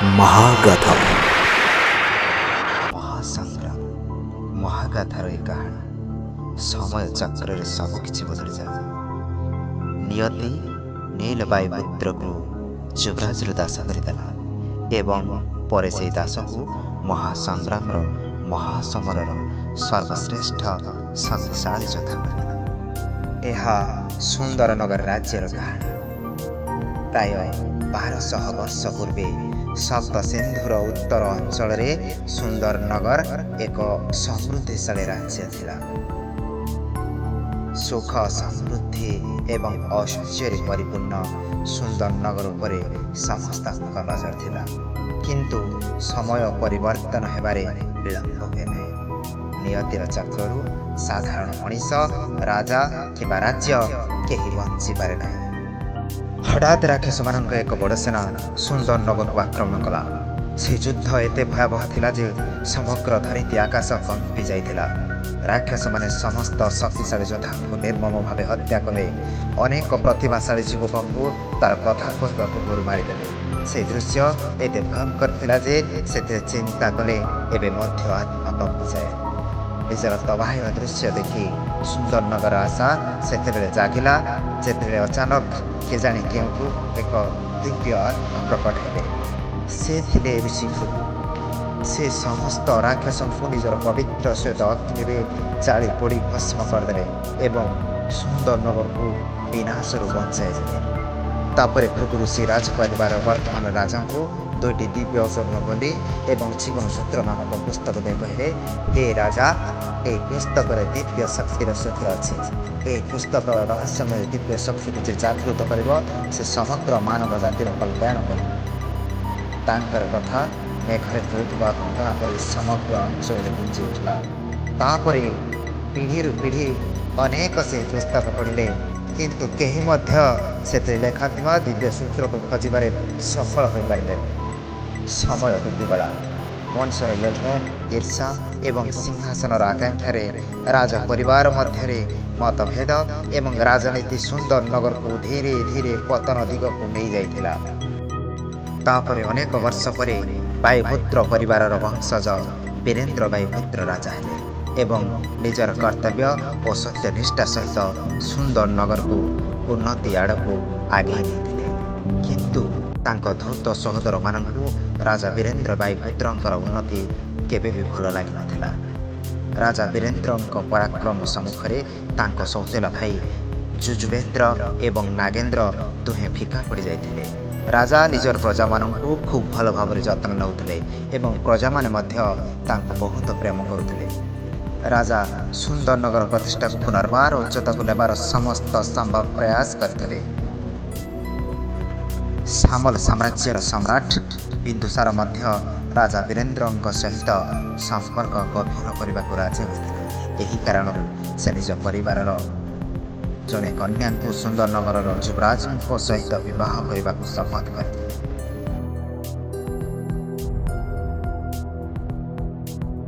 ମହାଗାଥା। ମହାସଂଗ୍ରାମ, ମହାଗାଥାର ଏ କାହାଣୀ। ସମୟ ଚକ୍ରରେ ସବୁକିଛି ବଦଳିଯାଏ। ନିୟତି ନୀଲବାୟୁ ପୁତ୍ରକୁ ଯୁବରାଜରୁ ଦାସ କରିଦେଲା ଏବଂ ପରେ ସେହି ଦାସକୁ ମହାସଂଗ୍ରାମର ମହାସମରର ସର୍ବଶ୍ରେଷ୍ଠ ଶକ୍ତିଶାଳୀ ଯୋଦ୍ଧା କରିଦେଲା। ଏହା ସୁନ୍ଦରନଗର ରାଜ୍ୟର କାହାଣୀ। ପ୍ରାୟ 1200 ବର୍ଷ ପୂର୍ବେ ସପ୍ତସିନ୍ଧୁର ଉତ୍ତର ଅଞ୍ଚଳରେ ସୁନ୍ଦରନଗର ଏକ ସମୃଦ୍ଧିଶାଳୀ ରାଜ୍ୟ ଥିଲା। ସୁଖ, ସମୃଦ୍ଧି ଏବଂ ଐଶ୍ୱର୍ଯ୍ୟରେ ପରିପୂର୍ଣ୍ଣ ସୁନ୍ଦରନଗର ଉପରେ ସମସ୍ତଙ୍କ ନଜର ଥିଲା। କିନ୍ତୁ ସମୟ ପରିବର୍ତ୍ତନ ହେବାରେ ବିଳମ୍ବ ହୁଏ ନାହିଁ। ନିୟତିର ଚକ୍ରରୁ ସାଧାରଣ ମଣିଷ, ରାଜା କିମ୍ବା ରାଜ୍ୟ କେହି ବଞ୍ଚିପାରେ ନାହିଁ। ହଠାତ୍ ରାକ୍ଷସମାନଙ୍କ ଏକ ବଡ଼ ସେନା ସୁନ୍ଦରନଗରକୁ ଆକ୍ରମଣ କଲା। ସେ ଯୁଦ୍ଧ ଏତେ ଭୟାବହ ଥିଲା ଯେ ସମଗ୍ର ଧରିତ୍ରୀ ଆକାଶ କମ୍ପି ଯାଇଥିଲା। ରାକ୍ଷସମାନେ ସମସ୍ତ ଶକ୍ତିଶାଳୀ ଯୋଦ୍ଧାଙ୍କୁ ନିର୍ମମ ଭାବେ ହତ୍ୟା କଲେ। ଅନେକ ପ୍ରତିଭାଶାଳୀ ଯୁବକଙ୍କୁ ତାର କଥା କହିବା ପୂର୍ବରୁ ମାରିଦେଲେ। ସେ ଦୃଶ୍ୟ ଏତେ ଭୟଙ୍କର ଥିଲା ଯେ ସେଥିରେ ଚିନ୍ତା କଲେ ଏବେ ମଧ୍ୟ ଆତ୍ମା କମ୍ପିଯାଏ। ନିଜର ତବାହିର ଦୃଶ୍ୟ ଦେଖି ସୁନ୍ଦରନଗର ଆଶା ସେତେବେଳେ ଜାଗିଲା, ଯେତେବେଳେ ଅଚାନକ କେଜାଣି କେଉଁଠୁ ଏକ ଦିବ୍ୟ ଆତ୍ମା ପ୍ରକଟ ହେଲେ। ସେ ଥିଲେ ଋଷି ଭୃଗୁ। ସେ ସମସ୍ତ ରାକ୍ଷସଙ୍କୁ ନିଜର ପବିତ୍ର ଶ୍ୱେତ ଅଗ୍ନିରେ ଜାଳି ପୋଡ଼ି ଭସ୍ମ କରିଦେଲେ ଏବଂ ସୁନ୍ଦରନଗରକୁ ବିନାଶରୁ ବଞ୍ଚାଇଦେଲେ। ତାପରେ ଭୃଗୁ ଋଷି ରାଜପରିବାର ବର୍ତ୍ତମାନ ରାଜାଙ୍କୁ ଦୁଇଟି ଦିବ୍ୟ ସ୍ୱର୍ଣ୍ଣବଲ୍ଲୀ ଏବଂ ଜୀବନ ସୂତ୍ର ନାମକ ପୁସ୍ତକ ଦେଇ କହିଲେ, "ହେ ରାଜା, ଏହି ପୁସ୍ତକରେ ଦିବ୍ୟ ଶକ୍ତିର ସୂତ୍ର ଅଛି। ଏହି ପୁସ୍ତକର ରହସ୍ୟମୟ ଦିବ୍ୟ ଶକ୍ତିକୁ ଯେ ଜାଗୃତ କରିବ, ସେ ସମଗ୍ର ମାନବ ଜାତିର କଲ୍ୟାଣ କରିବ।" ତାଙ୍କର କଥା ମେଘରେ ହେଉଥିବା ଘଟଣା ପରି ସମଗ୍ର ଅଞ୍ଚଳରେ ଗୁଞ୍ଜି ଉଠିଲା। ତାପରେ ପିଢ଼ିରୁ ପିଢ଼ି ଅନେକ ସେହି ପୁସ୍ତକ ପଢ଼ିଲେ, କିନ୍ତୁ କେହି ମଧ୍ୟ ସେଥିରେ ଲେଖାଥିବା ଦିବ୍ୟ ସୂତ୍ରକୁ ଖୋଜିବାରେ ସଫଳ ହୋଇପାରିଲେନି। ସମୟ ବିତିଗଲା। ମଣିଷର ଲୋଭ, ଈର୍ଷା ଏବଂ ସିଂହାସନର ଆକାଂକ୍ଷାରେ ରାଜ ପରିବାର ମଧ୍ୟରେ ମତଭେଦ ଏବଂ ରାଜନୀତି ସୁନ୍ଦର ନଗରକୁ ଧୀରେ ଧୀରେ ପତନ ଦିଗକୁ ନେଇଯାଇଥିଲା। ତାପରେ ଅନେକ ବର୍ଷ ପରେ ବାୟୁପୁତ୍ର ପରିବାରର ବଂଶଜ ବୀରେନ୍ଦ୍ର ବାୟୁପୁତ୍ର ରାଜା ହେଲେ ଏବଂ ନିଜର କର୍ତ୍ତବ୍ୟ ଓ ସତ୍ୟନିଷ୍ଠା ସହିତ ସୁନ୍ଦର ନଗରକୁ ଉନ୍ନତି ଆଡ଼କୁ ଆଗେଇ ନେଇଥିଲେ। କିନ୍ତୁ ତାଙ୍କ ଧୂର୍ତ୍ତ ସହୋଦରମାନଙ୍କୁ ରାଜା ବୀରେନ୍ଦ୍ର ବାୟୁପୁତ୍ରଙ୍କର ଉନ୍ନତି କେବେ ବି ଭଲ ଲାଗିନଥିଲା। ରାଜା ବୀରେନ୍ଦ୍ରଙ୍କ ପରାକ୍ରମ ସମ୍ମୁଖରେ ତାଙ୍କ ସୌତେଲା ଭାଇ ଯୁଯୁବେନ୍ଦ୍ର ଏବଂ ନାଗେନ୍ଦ୍ର ଦୁହେଁ ଫିକା ପଡ଼ିଯାଇଥିଲେ। ରାଜା ନିଜର ପ୍ରଜାମାନଙ୍କୁ ଖୁବ୍ ଭଲ ଭାବରେ ଯତ୍ନ ନେଉଥିଲେ ଏବଂ ପ୍ରଜାମାନେ ମଧ୍ୟ ତାଙ୍କୁ ବହୁତ ପ୍ରେମ କରୁଥିଲେ। ରାଜା ସୁନ୍ଦରନଗର ପ୍ରତିଷ୍ଠାକୁ ପୁନର୍ବାର ଉଚ୍ଚତାକୁ ନେବାର ସମସ୍ତ ସମ୍ଭବ ପ୍ରୟାସ କରିଥିଲେ। ସାମଲ ସାମ୍ରାଜ୍ୟର ସମ୍ରାଟ ବିନ୍ଦୁସାର ମଧ୍ୟ ରାଜା ବୀରେନ୍ଦ୍ରଙ୍କ ସହିତ ସମ୍ପର୍କ ଗଭୀର କରିବାକୁ ରାଜି ହୋଇଥିଲେ। ଏହି କାରଣରୁ ସେ ନିଜ ପରିବାରର ଜଣେ କନ୍ୟାଙ୍କୁ ସୁନ୍ଦରନଗରର ଯୁବରାଜଙ୍କ ସହିତ ବିବାହ କରିବାକୁ ଶପଥ କରିଥିଲେ।